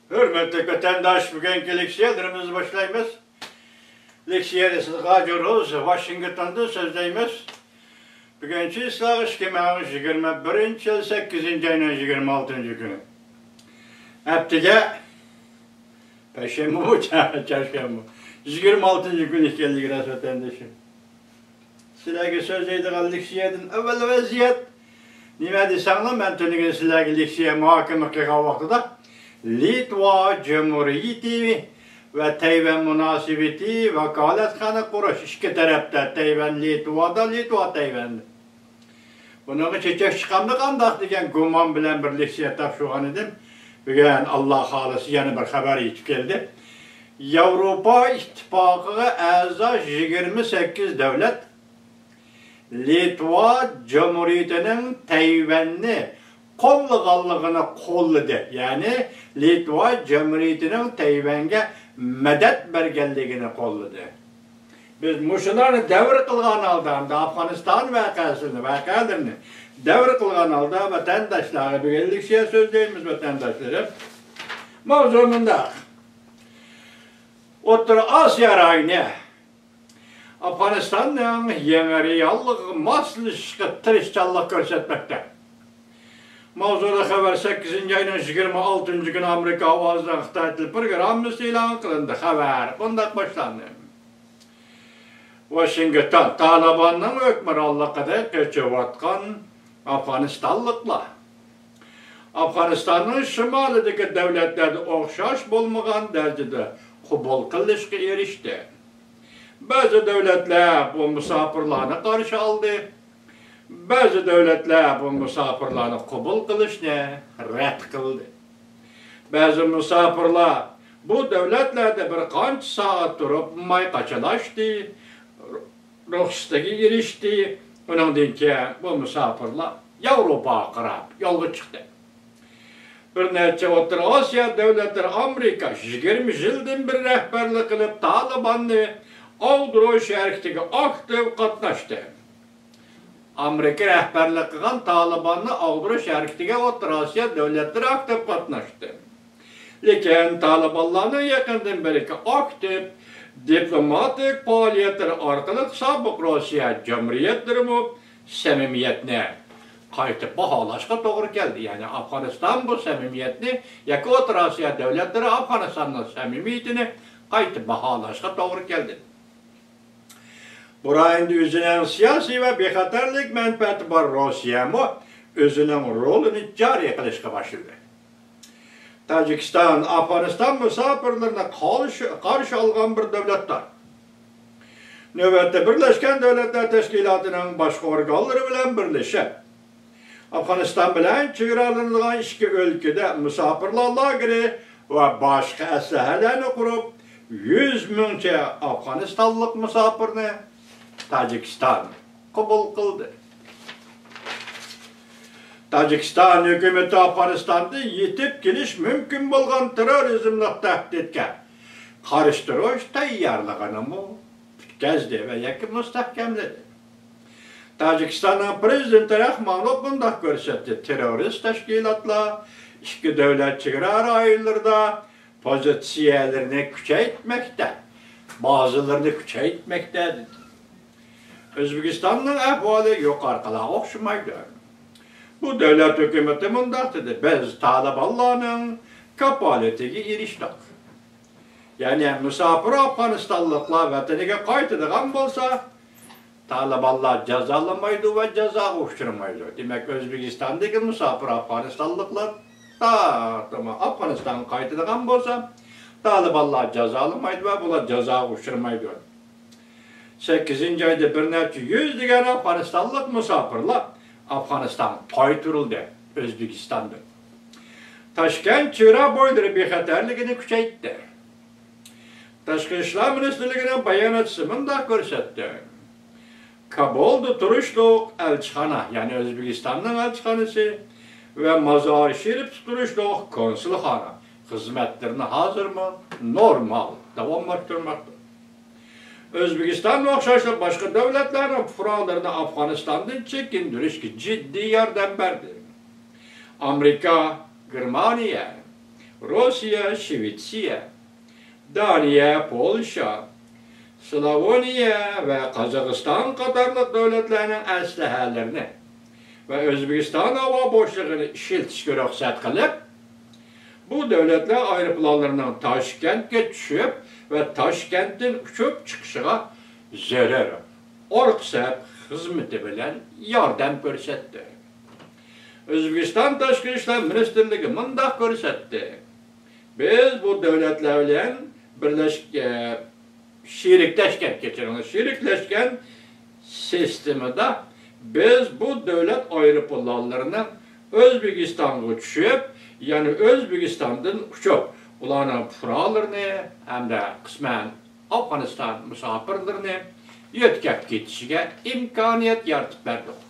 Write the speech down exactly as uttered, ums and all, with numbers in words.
ھۆرمەتلىك ۋەتەنداش، بۈگۈنكى لېكسىيەلىرىمىزنى باشلايمىز. لېكسىيەدە سىز غاجا روز، ۋاشىنگتوندىن سۆزلەيمىز. بۈگۈنچە سىلەرگە ئىككى مىڭ يىگىرمە بىرىنچى يىل سەككىزىنچى ئاينىڭ يىگىرمە ئالتىنچى كۈنى. ھەپتىگە پەيشەنبە بۇ، چا-، چارشەنبە. يىگىرمە ئالتىنچى كۈنى ئىكەنلىكى راست، ۋەتەندىشىم. سىلەرگە سۆزلەيدىغان لېكسىيەدىن ئەۋۋەل ۋەزىيەت نېمە دېسەڭلار، مەن تۈنۈگۈن سىلەرگە لېكسىيە مۇھاكىمە قىلغان ۋاقتىدا لىتۋا جۇمھۇرىيىتى ۋە تەيۋەن مۇناسىۋىتى، ۋاكالەتخانا قۇرۇش، ئىككى تەرەپتە، تەيۋەن لىتۋادا، لىتۋا تەيۋەندە. بۇنىڭغا چېچەك چىقامدۇ قانداق دېگەن گۇمان بىلەن بىر لېكسىيە تاپشۇرغان ئىدىم. بۈگۈن، ئاللا خالىسا، يەنە بىر خەۋەر يېتىپ كەلدى. ياۋروپا ئىتتىپاقىغا ئەزا يىگىرمە سەككىز دۆلەت لىتۋا جۇمھۇرىيىتىنىڭ تەيۋەننى قوللىغانلىقىنى قوللىدى. يەنى لىتۋا جۇمھۇرىيىتىنىڭ تەيۋەنگە مەدەت بەرگەنلىكىنى قوللىدى. بىز مۇشۇلارنى دەۋر قىلغان ھالدا، ئەمدى ئافغانىستان ۋەقەسىنى، ۋەقەلىرىنى دەۋر قىلغان ھالدا، ۋەتەنداشلارغا بۈگۈن لېكسىيە سۆزلەيمىز، ۋەتەنداشلىرىم. ماۋزۇ مۇنداق. ئوتتۇرا ئاسىيا رايونى ئافغانىستاننىڭ يېڭى رېئاللىقىغا ماسلىشىشقا تىرىشچانلىق كۆرسەتمەكتە. ماۋزۇدا خەۋەر سەككىزىنچى ئاينىڭ يىگىرمە ئالتىنچى كۈنى ئامېرىكا ئاۋازىنىڭ خىتاي تىل پروگراممىسى ئېلان قىلىندى. خەۋەر مۇنداق باشلاندى. ۋاشىنگتون، تالىباننىڭ ھۆكۈمرانلىقىدىن قېچىۋاتقان ئافغانىستانلىقلار ئافغانىستاننىڭ شىمالىدىكى دۆلەتلەردە ئوخشاش بولمىغان دەرىجىدە قوبۇل قىلىشقا ئېرىشتى. بەزى دۆلەتلەر بۇ مۇساپىرلارنى قارشى ئالدى. بەزى دۆلەتلەر بۇ مۇساپىرلارنى قوبۇل قىلىشنى رەت قىلدى. بەزى مۇساپىرلار بۇ دۆلەتلەردە بىر قانچە سائەت تۇرۇپ ماي قاچىلاشتى، رۇخسىتىگە ئېرىشتى. ئۇنىڭدىن كېيىن بۇ مۇساپىرلار ياۋروپاغا قاراپ يولغا چىقتى. بىر نەچچە ئوتتۇرا ئاسىيا دۆلەتلىرى ئامېرىكا يىگىرمە يىلدىن بېرى رەھبەرلىك قىلىپ، تالىباننى ئاغدۇرۇش ھەرىكىتىگە ئاكتىپ قاتناشتى. ئامېرىكا رەھبەرلىك قىلغان تالىباننى ئاغدۇرۇش ھەرىكىتىگە ئوتتۇرا ئاسىيا دۆلەتلىرى ئاكتىپ قاتناشتى. لېكىن تالىبانلارنىڭ يېقىندىن بېرىكى ئاكتىپ دىپلوماتىك پائالىيەتلىرى ئارقىلىق سابىق روسىيە جۇمھۇرىيەتلىرىمۇ سەمىمىيەتنى قايتا باھالاشقا توغرا كەلدى. يەنى ئافغانىستان بۇ سەمىمىيەتنى ياكى ئوتتۇرا ئاسىيا دۆلەتلىرى ئافغانىستاننىڭ سەمىمىيىتىنى قايتا باھالاشقا توغرا كەلدى. بۇ رايوندا ئۆزىنىڭ سىياسىي ۋە بىخەتەرلىك مەنپەئەتى بار روسىيەمۇ ئۆزىنىڭ رولىنى جارى قىلىشقا باشلىدى. تاجىكىستان ئافغانىستان مۇساپىرلىرىنى قارشى، قارشى ئالغان بىر دۆلەتتۇر. نۆۋەتتە بىرلەشكەن دۆلەتلەر تەشكىلاتىنىڭ باشقا ئورگانلىرى بىلەن بىرلىشىپ، ئافغانىستان بىلەن چېگرالىنىدىغان ئىككى ئۆلكىدە مۇساپىرلار لاگېرى ۋە باشقا ئەسلىھەلەرنى قۇرۇپ، يۈز مىڭچە ئافغانىستانلىق مۇساپىرنى تاجىكىستان قوبۇل قىلدى. تاجىكىستان ھۆكۈمىتى ئافغانىستاندا يېتىپ كېلىش مۇمكىن بولغان تېررورىزملىق تەھدىتكە قارشى تۇرۇش تەييارلىقىنىمۇ پۈتكەزدى ۋە يەككە مۇستەھكەملىدى. تاجىكىستاننىڭ پىرېزىدېنتى رەھمانوف مۇنداق كۆرسەتتى: تېررورىست تەشكىلاتلار ئىككى دۆلەت چېگرا رايونلىرىدا پوزىتسىيەلىرىنى كۈچەيتمەكتە، بازىلىرىنى كۈچەيتمەكتە، دېدى. ئۆزبېكىستاننىڭ ئەھۋالى يۇقىرىقىلارغا ئوخشىمايدۇ. بۇ دۆلەت ھۆكۈمىتى مۇنداق دېدى: بىز تالىبانلارنىڭ كاپالىتىگە ئېرىشتۇق. يەنى مۇساپىر ئافغانىستانلىقلار ۋەتىنىگە قايتىدىغان بولسا، تالىبانلار جازالىمايدۇ ۋە جازاغا ئۇچرىمايدۇ. دېمەك، ئۆزبېكىستاندىكى مۇساپىر ئافغانىستانلىقلار تا-، تامام ئافغانىستانغا قايتىدىغان بولسا، تالىبانلار جازالىمايدۇ ۋە بۇلار جازاغا ئۇچرىمايدۇ. سەككىزىنچى ئايدا بىر نەچچە يۈز دېگەن ئافغانىستانلىق مۇساپىرلار ئافغانىستانغا قايتۇرۇلدى، ئۆزبېكىستاندىن. تاشكەنت چېگرا بويلىرى بىخەتەرلىكىنى كۈچەيتتى. تاشقى ئىشلار مىنىستىرلىكىنىڭ باياناتچىسى مۇنداق كۆرسەتتى: كابۇلدا تۇرۇشلۇق ئەلچىخانا، يەنى ئۆزبېكىستاننىڭ ئەلچىخانىسى ۋە مازار شېرىفتا تۇرۇشلۇق كونسۇلخانا خىزمەتلىرىنى ھازىرمۇ نورمال داۋاملاشتۇرماقتا. ئۆزبېكىستانغا ئوخشاشلا باشقا دۆلەتلەرنىڭ پۇقرالىرىنى ئافغانىستاندىن چېكىندۈرۈشكە جىددىي ياردەم بەردى. ئامېرىكا، گېرمانىيە، روسىيە، شىۋېتسىيە، دانىيە، پولشا، سلاۋونىيە ۋە قازاقىستان قاتارلىق دۆلەتلەرنىڭ ئەسلىھەلىرىنى ۋە ئۆزبېكىستان ھاۋا بوشلۇقىنى ئىشلىتىشكە رۇخسەت قىلىپ، بۇ دۆلەتلەر ئايروپىلانلىرىنىڭ تاشكەنتكە چۈشۈپ ۋە تاشكەنتتىن ئۇچۇپ چىقىشىغا زۆرۈر ئارقا سەپ خىزمىتى بىلەن ياردەم كۆرسەتتى. ئۆزبېكىستان تاشقى ئىشلار مىنىستىرلىكى مۇنداق كۆرسەتتى: بىز بۇ دۆلەتلەر بىلەن بىرلەش-، ئە، شېرىكلەشكەن، كەچۈرۈڭلار، شېرىكلەشكەن سىستېمىدا بىز بۇ دۆلەت ئايروپىلانلىرىنىڭ ئۆزبېكىستانغا چۈشۈپ، يەنى ئۆزبېكىستاندىن ئۇچۇپ، ئۇلارنىڭ پۇقرالىرىنى ھەمدە قىسمەن ئافغانىستان مۇساپىرلىرىنى يۆتكەپ كېتىشىگە ئىمكانىيەت يارىتىپ بەردۇق.